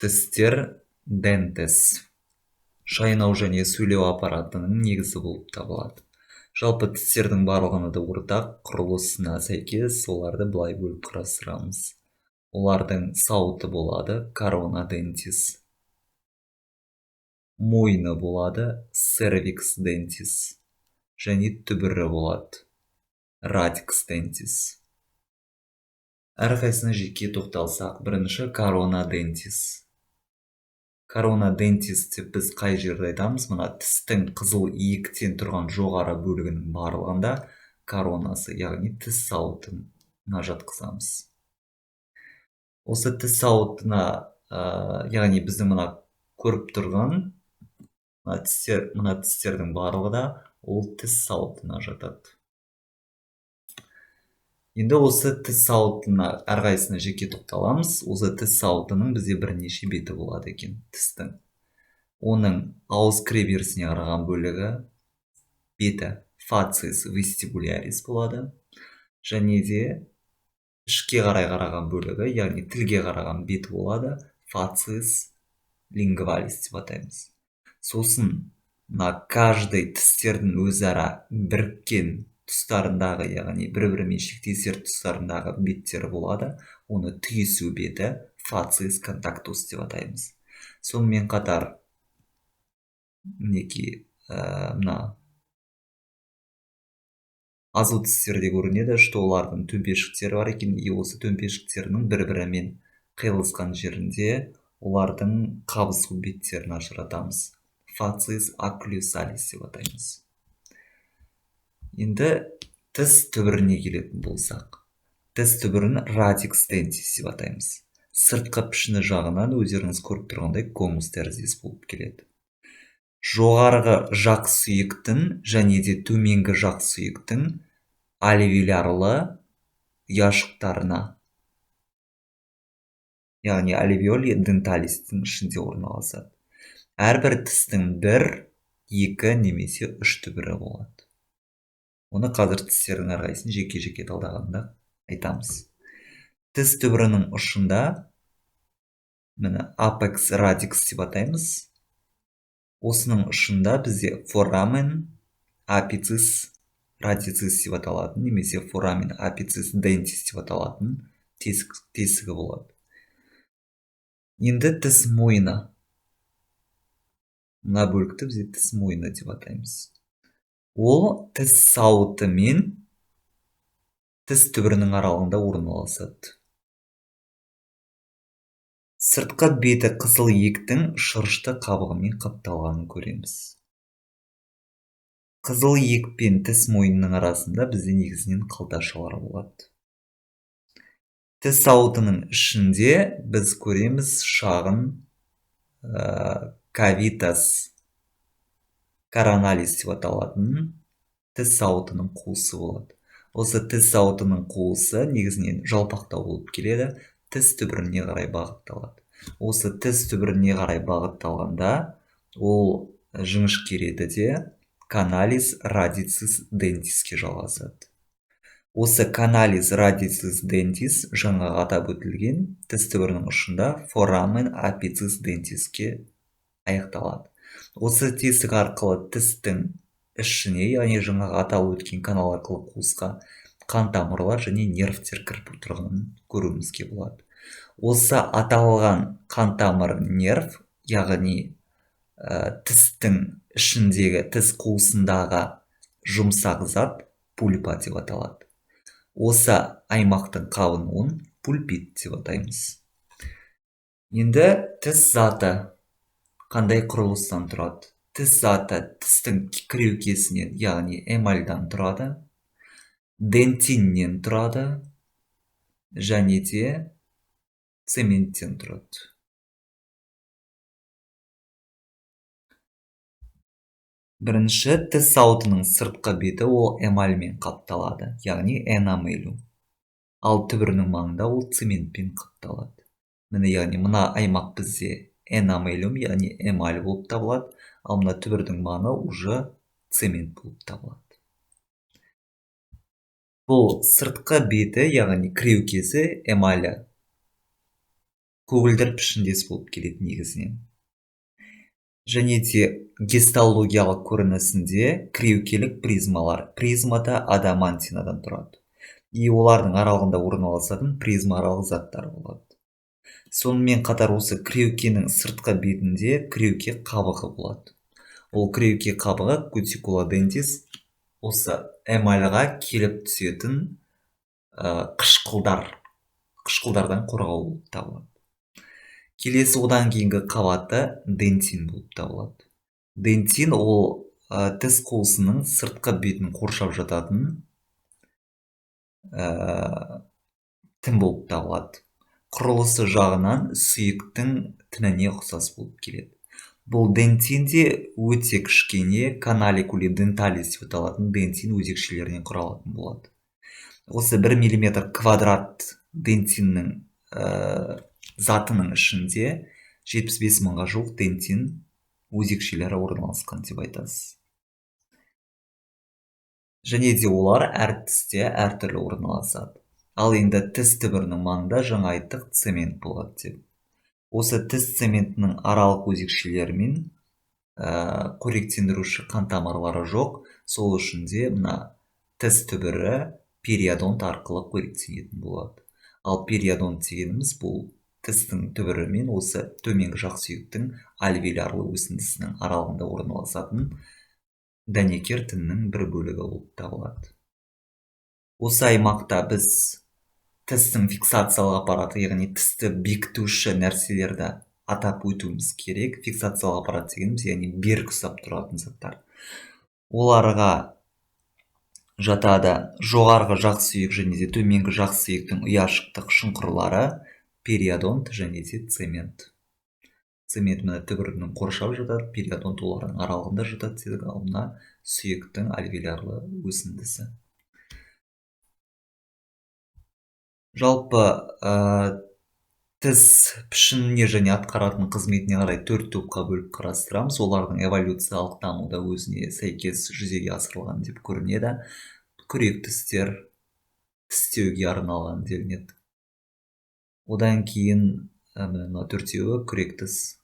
Тістер, dentes, шайнау және сөйлеу аппаратының негізі болып табылады. Жалпы тістердің барлығына да ортақ құрылысына сәйкес оларды былай бөліп қарастырамыз. Олардың сауыты болады, corona dentis. Мойны болады, cervix dentis. Және түбірі болады, radix dentis. Әрқайсысына жеке тоқталсақ, бірінші corona dentis. Corona dentis деп біз қай жерде айтамыз? Мына тістің қызыл иектен тұрған жоғары бөлігінің барлығында коронасы, яғни тіс сауытына жатқызамыз. Осы тіс сауытына, яғни біздің мына көріп тұрған мына тістер, мына тістердің барлығы да ол тіс сауытына жатады. Енді осы тіс сауытына әрқайсысына жеке тоқталамыз. Осы тіс сауытының бізде бірнеше беті болады екен тістің. Оның ауыз кіреберісіне қараған бөлігі беті facies vestibularis болады. Және де ішке қарай қараған бөлігі, яғни тілге қараған беті болады, facies lingualis деп атаймыз. Сосын мына каждый тістердің өзара біріккен тұстарындағы, яғни бір-бірімен шектесер тұстарындағы беттері болады. Оны түйісу беті facies contactus деп атаймыз. Сонымен қатар мінекей мына азу тістерде көрінеді, что олардың төмпешіктері бар екен, и осы төмпешіктерінің бір-бірімен қиылысқан жерінде олардың қабысу беттерін ажыратамыз. Facies occlusalis деп атаймыз. Енді тіс түбіріне келетін болсақ, тіс түбірін radix dentis деп атаймыз. Сыртқы пішіні жағынан өздеріңіз көріп тұрғандай конус тәріздес болып келеді. Жоғарғы жақ сүйектің және де төменгі жақ сүйектің альвеолярлы ұяшықтарына, яғни альвеоли денталистің ішінде орналасады. Әрбір тістің 1, 2 немесе 3 түбірі болады. Оны қазір тістердің әрқайсысын жеке-жеке талдағанда айтамыз. Тіс түбірінің ұшында міне apex radix деп атаймыз. Осының ұшында бізде foramen apicis radicis деп аталатын немесе foramen apicis dentis деп аталатын тесігі болады. Енді тіс мойны. Мына бөлікті бізде тіс мойны деп атаймыз. Ол тіс сауыты мен тіс түбірінің аралығында орналасады. Сыртқы беті қызыл иектің шырышты қабығымен қапталғанын көреміз. Қызыл иек пен тіс мойнының арасында бізде негізінен қалташалар болады. Тіс сауытының ішінде біз көреміз шағын cavitas coronalis деп аталатын тіс сауытының қуысы болады. Осы тіс сауытының қуысы негізінен жалпақтау болып келеді, тіс түбіріне қарай бағытталады. Осы тіс түбіріне қарай бағытталғанда ол жіңішкереді де canalis radicis dentisке жалғасады. Осы canalis radicis dentis жаңағы атап өтілген тіс түбірінің ұшында foramen apicis dentisке аяқталады. Осы тесік арқылы тістің ішіне, яғни жаңағы аталып өткен канал арқылы қуысқа қан тамырлар және нервтер кіріп тұрғанын көруімізге болады. Осы аталған қан тамыр нерв, яғни тістің ішіндегі тіс қуысындағы жұмсақ зат пульпа деп аталады. Осы аймақтың қабынуын пульпит деп атаймыз. Енді тіс заты қандай құрылыстан тұрады? Тіс заты тістің кіреукесінен, яғни эмальдан тұрады, дентиннен тұрады және де цементтен тұрады. Бірінші тіс сауытының сыртқы беті ол эмальмен қапталады, яғни энамелю. Ал түбірінің маңында ол цементпен қапталады. Міне, яғни мына аймақ бізде энамелюм, яғни эмаль болып табылады, ал мына түбірдің маңы уже цемент болып табылады. Бұл сыртқы беті, яғни кіреукесі эмалі Көгілдір пішіндес болып келеді негізінен. Және де гистологиялық көрінісінде кіреукелік призмалар, призмада адамантинадан тұрады. И олардың аралығында орналасатын призмааралық заттар болады. Сонымен қатар осы кіреукенің сыртқы бетінде кіреуке қабығы болады. Ол кіреуке қабығы кутикула дентис осы эмальға келіп түсетін қышқылдардан қорғау болып табылады. Келесі одан кейінгі қабаты дентин болып табылады. Дентин ол тіс қуысының сыртқы бетін қоршап жататын тін болып табылады. Құрылысы жағынан сүйектің тініне ұқсас болып келеді. Бұл дентин де өте кішкене каналикули денталис деп аталатын дентин өзекшелерінен құралатын болады. Осы 1 миллиметр квадрат дентиннің затының ішінде 75 мыңға жуық дентин өзекшелері орналасқан деп айтасыз. Және де олар әр тісте әртүрлі орналасады. Ал енді тіс түбірінің маңында жаңа айттық цемент болады деп. Осы тіс цементінің аралық өзекшелерімен қоректендіруші қан тамырлары жоқ. Сол үшін де мына тіс түбірі периодонт арқылы қоректенетін болады. Ал периодонт дегеніміз бұл тістің түбірі мен осы төменгі жақ сүйектің альвеолярлы өсіндісінің аралығында орналасатын дәнекер тіннің бір бөлігі болып табылады. Осы аймақта біз тістің фиксациялық аппараты, яғни тісті бекітуші нәрселерді атап өтуіміз керек. Фиксациялық аппарат дегеніміз, яғни берік ұстап тұратын заттар. Оларға жатады жоғарғы жақ сүйек және де төменгі жақ сүйектің ұяшықтық шұңқырлары, периодонт және де цемент. Цемент мына түбірінің қоршап жатады, периодонт олардың аралығында жатады дедік, ал мына сүйектің альвеолярлы өсіндісі. Жалпы тіс пішініне және атқаратын қызметіне қарай 4 топқа бөліп қарастырамыз. Олардың эволюциялық дамуда өзіне сәйкес жүзеге асырылған деп көрінеді. Күрек тістер тістеуге арналған делінеді. Одан кейін мына төртеуі күрек тіс.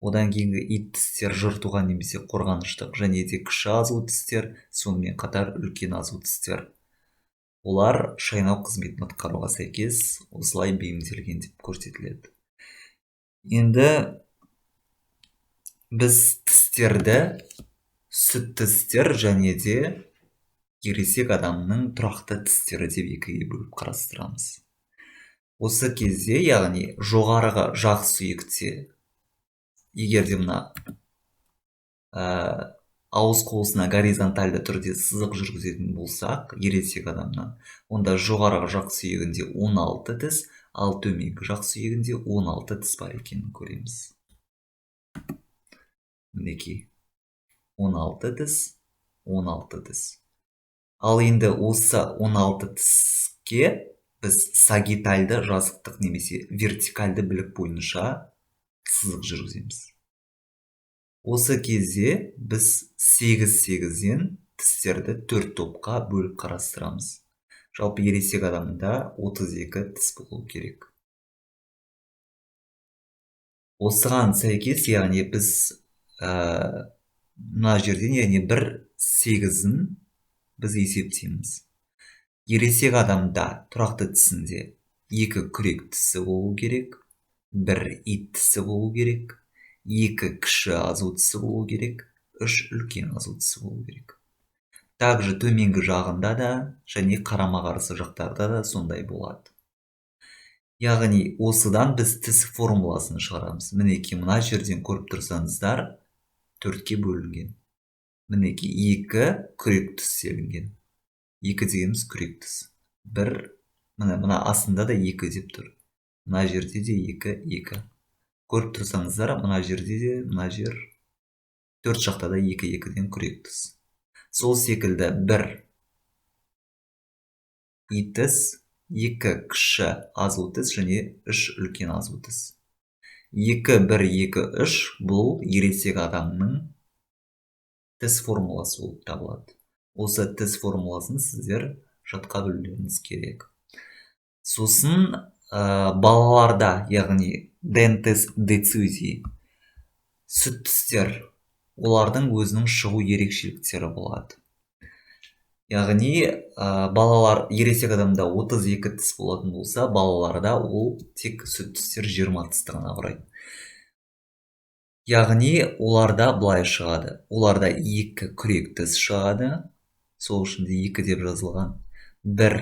Одан кейінгі ит тістер жыртуға немесе қорғаныштық, және де кіші азу тістер, сонымен қатар үлкен азу тістер. Олар шайнау қызметін атқаруға сәйкес осылай бейімделген деп көрсетіледі. Енді біз тістерді сүт тістер және де ересек адамның тұрақты тістері деп екіге бөліп қарастырамыз. Осы кезде, яғни жоғарғы жақ сүйекте, егер де мына ауыз қуысына горизонтальды түрде сызық жүргізетін болсақ, ересек адамнан, онда жоғарғы жақ сүйегінде 16 тіс, ал төменгі жақ сүйегінде 16 тіс бар екенін көреміз. Мінекей, 16 тіс, 16 тіс. Ал енді осы 16 тіске біз сагитальды жазықтық немесе вертикальды білік бойынша сызық жүргіземіз. Осы кезде біз 8-8-ден тістерді 4 топқа бөліп қарастырамыз. Жалпы ересек адамда 32 тіс болу керек. Осыған сәйкес, яғни біз мына жерден, яғни 1-8-ін біз есептейміз. Ересек адамда тұрақты тісінде 2 күрек тісі болу керек, 1 ит тісі болу керек, 2 кіші азу тісі болу керек, 3 үлкен азу тісі болу керек. Также төменгі жағында да және қарама-қарсы жақтарда да сондай болады. Яғни осыдан біз тіс формуласын шығарамыз. Мінекей мына жерден көріп тұрсаңыздар, 4-ке бөлінген. Мінекей 2 күрек тіс делінген. 2 дегеніміз күрек тіс. 1, мына астында да 2 деп тұр. Мына жерде де 2, 2. Көріп тұрсаңыздар, мына жерде де, мына жер 4 жақта да 2, 2-ден күрек тіс. Сол секілді 1 ит тіс, 2 кіші азу тіс және 3 үлкен азу тіс. 2, 1, 2, 3 бұл ересек адамның тіс формуласы болып табылады. Осы тіс формуласын сіздер жатқа білулеріңіз керек. Сосын Балаларда, яғни dentes decidui, сүт тістер, олардың өзінің шығу ерекшеліктері болады. Яғни балалар, ересек адамда 32 тіс болатын болса, балаларда ол тек сүт тістер 20 тісті ғана құрайды. Яғни оларда былай шығады. Оларда 2 күрек тіс шығады. Сол үшін де 2 деп жазылған. 1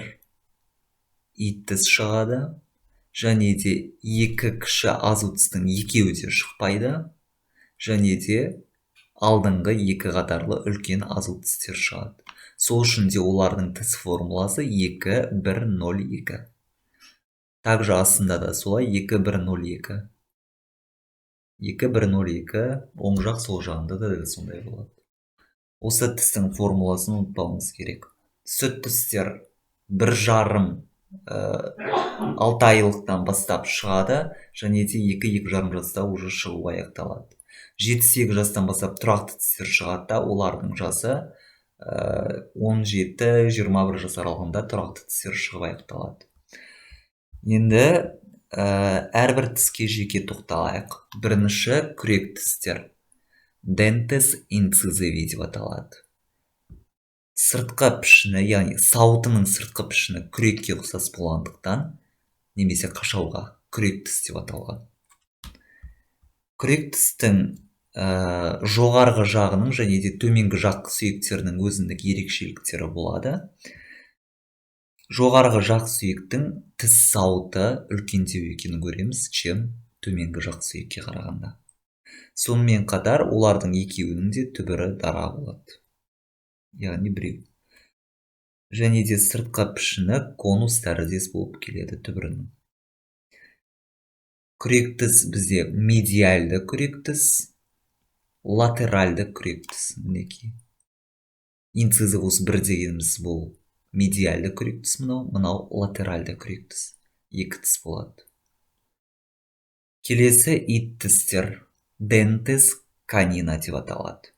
ит тіс шығады. Және де 2 кіші азу тістің екеуі де шықпайды. Және де алдыңғы 2 қатарлы үлкен азу тістер шығады. Сол үшін де олардың тіс формуласы 2, 1, 0, 2. Также астында да солай 2, 1, 0, 2. 2, 1, 0, 2, оң жақ, сол жағында да дәл сондай болады. Осы тістің формуласын ұмытпауымыз керек. Сүт тістер 1,5 6 айлықтан бастап шығады, және де 2-2,5 жаста уже шығу аяқталады. 7-8 жастан бастап тұрақты тістер шығады да, олардың жасы 17-21 жас аралығында тұрақты тістер шығып аяқталады. Енді әрбір тіске жеке тоқталайық. Бірінші күрек тістер, dentes incisivi деп аталады. Сыртқы пішіні, яғни сауытының сыртқы пішіні күрекке ұқсас болғандықтан, немесе қашауға, күрек тіс деп аталған. Күрек тістің жоғарғы жағының және де төменгі жақ сүйектерінің өзіндік ерекшеліктері болады. Жоғарғы жақ сүйектің тіс сауыты үлкендеу екенін көреміз, чем төменгі жақ сүйекке қарағанда. Сонымен қатар олардың екеуінің де түбірі дара болады. Яғни біреу. Және де сыртқы пішіні конус тәріздес болып келеді түбірінің. Күрек тіс бізде медиальды күрек тіс, латеральды күрек тіс. Мінекей. Инцизивус 1 дегеніміз бұл медиальды күрек тіс, мынау латеральды күрек тіс. 2 тіс болады. Келесі ит тістер, dentes canina деп аталады.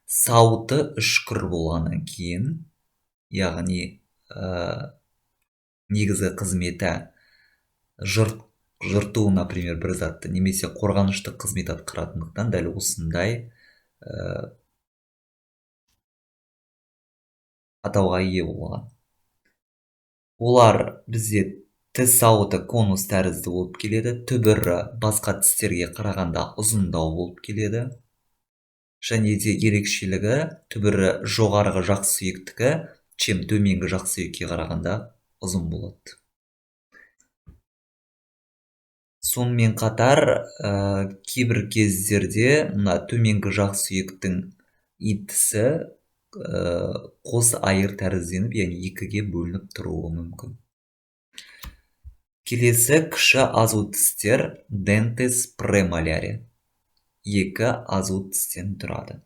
Сауыты үшкір болғаннан кейін, яғни негізгі қызметі жырту, например, бір затты, немесе қорғаныштық қызмет атқаратындықтан дәл осындай атауға ие болған. Олар бізде тіс сауыты конус тәрізді болып келеді, түбірі басқа тістерге қарағанда ұзындау болып келеді. Және де ерекшелігі түбірі жоғарғы жақ сүйектікі, чем төменгі жақ сүйекке қарағанда ұзын болады. Сонымен қатар, кейбір кездерде мына төменгі жақ сүйектің ит тісі қос айыр тәрізденіп, яғни екіге бөлініп тұруы мүмкін. Келесі кіші азу тістер dentes premolare. 2 азу тістен тұрады.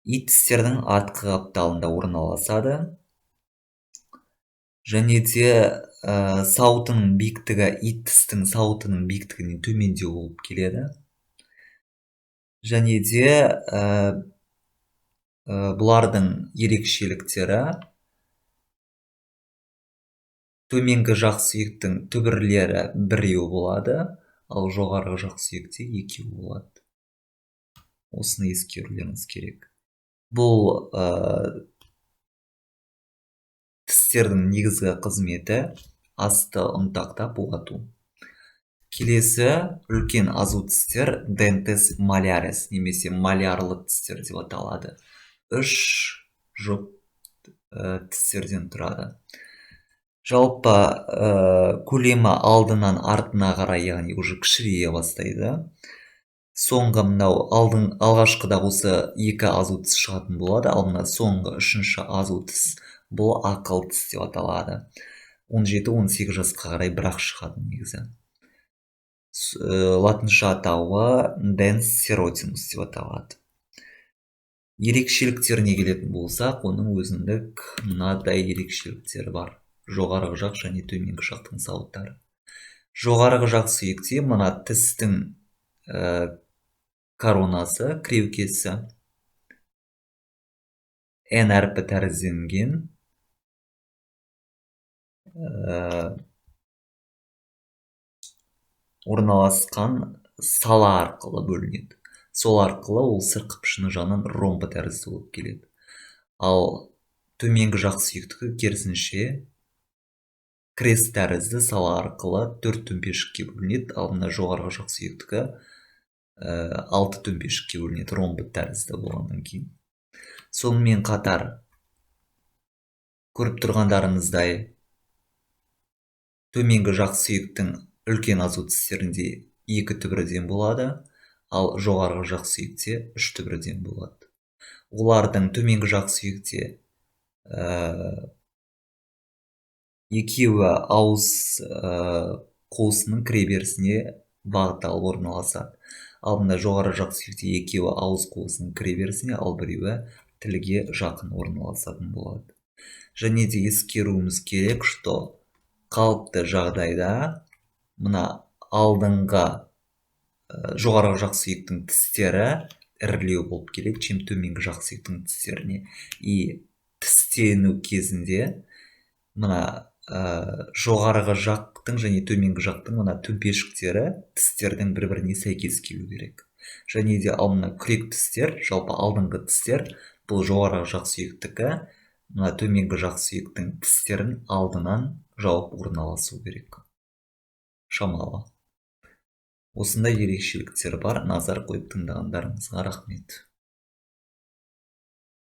Ит тістердің артқы қапталында орналасады. Және де сауытының биіктігі ит тістің сауытының биіктігінен төмендеу болып келеді. Және де бұлардың ерекшеліктері төменгі жақ сүйектің түбірлері біреу болады, ал жоғарғы жақ сүйекте екеу болады. Осыны ескерулеріңіз керек. Бұл тістердің негізгі қызметі асты ұнтақтап уату. Келесі үлкен азу тістер dentes molares немесе молярлы тістер деп аталады. 3 жұп тістерден тұрады. Жалпы көлемі алдынан артына қарай, яғни уже кішірейе бастайды. Соңғы мынау алғашқыда осы 2 азу тіс шығатын болады, ал мына соңғы 3-ші азу тіс бұл ақыл тіс деп аталады. 17-18 жасқа қарай бірақ шығады негізі. Латынша атауы dens serotinus деп аталады. Ерекшеліктеріне келетін болсақ, оның өзіндік мынадай ерекшеліктері бар. Жоғарғы жақ және төменгі жақтың сауыттары. Жоғарғы жақ сүйекте мына тістің коронасы, кіреукесі N әрпі тәрізденген Орналасқан сала арқылы бөлінеді. Сол арқылы ол сыртқы пішіні жағынан ромбы тәрізді болып келеді. Ал төменгі жақ сүйектікі керісінше крест тәрізді сала арқылы төрт төмпешікке бөлінеді, ал мына жоғарғы жақ сүйектікі алты төмпешікке бөлінеді, ромбы тәрізді болғаннан кейін. Сонымен қатар көріп тұрғандарыңыздай, төменгі жақ сүйектің үлкен азу тістерінде екі түбірден болады, ал жоғарғы жақ сүйекте үш түбірден болады. Олардың төменгі жақ сүйекте екеуі ауыз қуысының кіреберісіне бағытталып орналасады. Ал мына жоғары жақ сүйекте екеуі ауыз қуысының кіреберісіне, ал біреуі тілге жақын орналасатын болады. Және де ескеруіміз керек, что қалыпты жағдайда мына алдыңғы, жоғарғы жақ сүйектің тістері ірілеу болып келеді, чем төменгі жақ сүйектің тістеріне. И тістену кезінде мына жоғарғы жақтың және төменгі жақтың мына төмпешіктері тістердің бір біріне сәйкес келу керек. Және де ал мына күрек тістер, жалпы алдыңғы тістер, бұл жоғарғы жақ сүйектікі, мына төменгі жақ сүйектің тістерін алдынан жауып орналасу керек шамалы. Осындай ерекшеліктер бар. Назар қойып тыңдағандарыңызға рахмет.